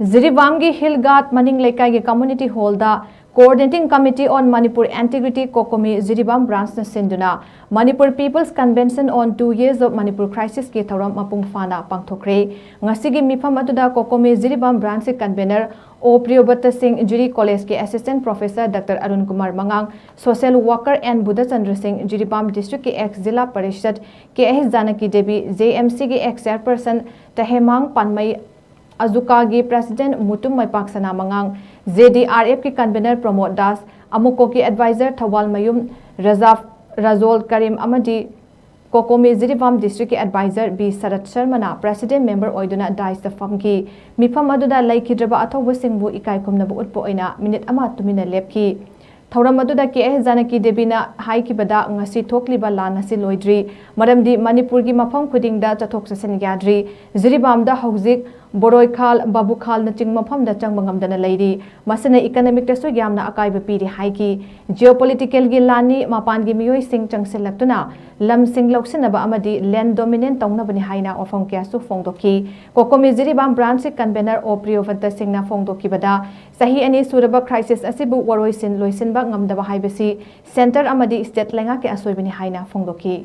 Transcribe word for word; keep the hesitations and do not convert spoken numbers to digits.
ꯖꯤꯔꯤꯕꯥꯝꯒꯤ hill ꯒꯥꯔꯗ ꯃꯅꯤꯡ ꯂꯩꯀꯥꯏꯒꯤ community ꯍꯣꯜꯗ Coordinating Committee on Manipur Entgrity, COCOMI, Jiribam ꯕ꯭ꯔꯥꯟꯁꯅ ꯁꯤꯟꯗꯨꯅ Manipur People's Convention on Two Years of Manipur Crisisꯀꯤ ꯊꯧꯔꯝ ꯃꯄꯨꯡ ꯐꯥꯅ ꯄꯥꯡꯊꯣꯛꯈ꯭ꯔꯦ꯫ ꯉꯁꯤꯒꯤ ꯃꯤꯐꯝ ꯑꯗꯨꯗ COCOMI ꯖꯤꯔꯤꯕꯥꯝ ꯕ꯭ꯔꯥꯟꯁꯀꯤ ꯀꯟꯚꯦꯅꯔ ꯑꯣ ꯄ꯭ꯔꯤꯌꯣꯕ꯭ꯔꯇ ꯁꯤꯡ, ꯖꯤꯔꯤ ꯀꯣꯂꯦꯖꯀꯤ assistant professor doctor Arun Kumar ꯃꯉꯥꯡ, social worker N Budhachandra Singh, Jiribam ꯗꯤꯁꯇ꯭ꯔꯤꯛꯀꯤ ex zila parishad K H Janaki Devi, J M ꯁꯤꯒꯤ ꯑꯦꯛꯁ ꯆꯦꯌꯔꯄꯔꯁꯟ ꯇꯍꯦꯃꯥꯡ ꯄꯥꯟꯃꯩ, ꯑꯖꯨꯀꯥꯒꯤ ꯄ꯭ꯔꯦꯁꯤꯗꯦꯟꯠ ꯃꯨꯇꯨꯝ ꯃꯩꯄꯥꯛ ꯁꯅꯥ ꯃꯉꯥꯡ, ꯖꯦ ꯗꯤ ꯑꯥꯔ ꯑꯦꯐꯀꯤ ꯀꯟꯚꯦꯅꯔ ꯄ꯭ꯔꯃꯣꯗ ꯗꯥꯁ, ꯑꯃꯨꯀꯣꯛꯀꯤ ꯑꯦꯗꯚꯥꯏꯖꯔ ꯊꯧꯕꯥꯜ ꯃꯌꯨꯝ ꯔꯖꯥꯐ ꯔꯥꯖꯣꯜ ꯀꯔꯤꯝ ꯑꯃꯗꯤ COCOMI ꯖꯤꯔꯤꯕꯥꯝ ꯗꯤꯁꯇ꯭ꯔꯤꯛꯀꯤ ꯑꯦꯗꯚꯥꯏꯖꯔ ꯕꯤ ꯁꯔꯠ ꯁꯔꯃꯅ ꯄ꯭ꯔꯦꯁꯤꯗꯦꯟꯠ ꯃꯦꯝꯕꯔ ꯑꯣꯏꯗꯨꯅ ꯗꯥꯏꯁꯇ ꯐꯝꯈꯤ꯫ ꯃꯤꯐꯝ ꯑꯗꯨꯗ ꯂꯩꯈꯤꯗ꯭ꯔꯕ ꯑꯊꯧꯕꯁꯤꯡꯕꯨ ꯏꯀꯥꯏ ꯈꯨꯝꯅꯕ ꯎꯠꯄ ꯑꯣꯏꯅ ꯃꯤꯅꯤꯠ ꯑꯃ ꯇꯨꯃꯤꯟꯅ ꯂꯦꯞꯈꯤ꯫ ꯊꯧꯔꯝ ꯑꯗꯨꯗ ꯀꯦ ꯑꯦꯁ ꯖꯥꯅꯀꯤ ꯗꯦꯕꯤꯅ ꯍꯥꯏꯈꯤꯕꯗ, ꯉꯁꯤ ꯊꯣꯛꯂꯤꯕ ꯂꯥꯟ ꯑꯁꯤ ꯂꯣꯏꯗ꯭ꯔꯤ, ꯃꯔꯝꯗꯤ ꯃꯅꯤꯄꯨꯔꯒꯤ ꯃꯐꯝ ꯈꯨꯗꯤꯡꯗ ꯆꯠꯊꯣꯛ ꯆꯠꯁꯤꯟ ꯌꯥꯗ꯭ꯔꯤ꯫ ꯖꯤꯔꯤꯕꯥꯝꯗ ꯍꯧꯖꯤꯛ ꯕꯣꯔꯣꯏꯈꯥꯜ, ꯕꯥꯕꯨꯈꯥꯜꯅꯆꯤꯡꯕ ꯃꯐꯝꯗ ꯆꯪꯕ ꯉꯝꯗꯅ ꯂꯩꯔꯤ꯫ ꯃꯁꯤꯅ ꯏꯀꯅꯣꯃꯤꯛꯇꯁꯨ ꯌꯥꯝꯅ ꯑꯀꯥꯏꯕ ꯄꯤꯔꯤ ꯍꯥꯏꯈꯤ꯫ ꯖꯤꯑꯣꯄꯣꯂꯤꯇꯤꯀꯦꯜꯒꯤ ꯂꯥꯟꯅꯤ, ꯃꯄꯥꯟꯒꯤ ꯃꯤꯑꯣꯏꯁꯤꯡ ꯆꯪꯁꯤꯜꯂꯛꯇꯨꯅ ꯂꯝꯁꯤꯡ ꯂꯧꯁꯤꯟꯅꯕ ꯑꯃꯗꯤ ꯂꯦꯟ ꯗꯣꯃꯤꯅꯦꯟ ꯇꯧꯅꯕꯅꯤ ꯍꯥꯏꯅ ꯋꯥꯐꯝ ꯀꯌꯥꯁꯨ ꯐꯣꯡꯗꯣꯛꯈꯤ꯫ COCOMI ꯖꯤꯔꯤꯕꯥꯝ ꯕ꯭ꯔꯥꯟꯁꯀꯤ ꯀꯟꯚꯦꯅꯔ ꯑꯣ ꯄ꯭ꯔꯤꯌꯣꯕꯟꯇ ꯁꯤꯡꯅ ꯐꯣꯡꯗꯣꯛꯈꯤꯕꯗ, ꯆꯍꯤ ꯑꯅꯤ ꯁꯨꯔꯕ ꯀ꯭ꯔꯥꯏꯁꯤꯁ ꯑꯁꯤꯕꯨ ꯋꯥꯔꯣꯏꯁꯤꯟ ꯂꯣꯏꯁꯤꯟꯕ ꯉꯝꯗꯕ ꯍꯥꯏꯕꯁꯤ ꯁꯦꯟꯇꯔ ꯑꯃꯗꯤ ꯁ꯭ꯇꯦꯠ ꯂꯩꯉꯥꯛꯀꯤ ꯑꯁꯣꯏꯕꯅꯤ ꯍꯥꯏꯅ ꯐꯣꯡꯗꯣꯛꯈꯤ꯫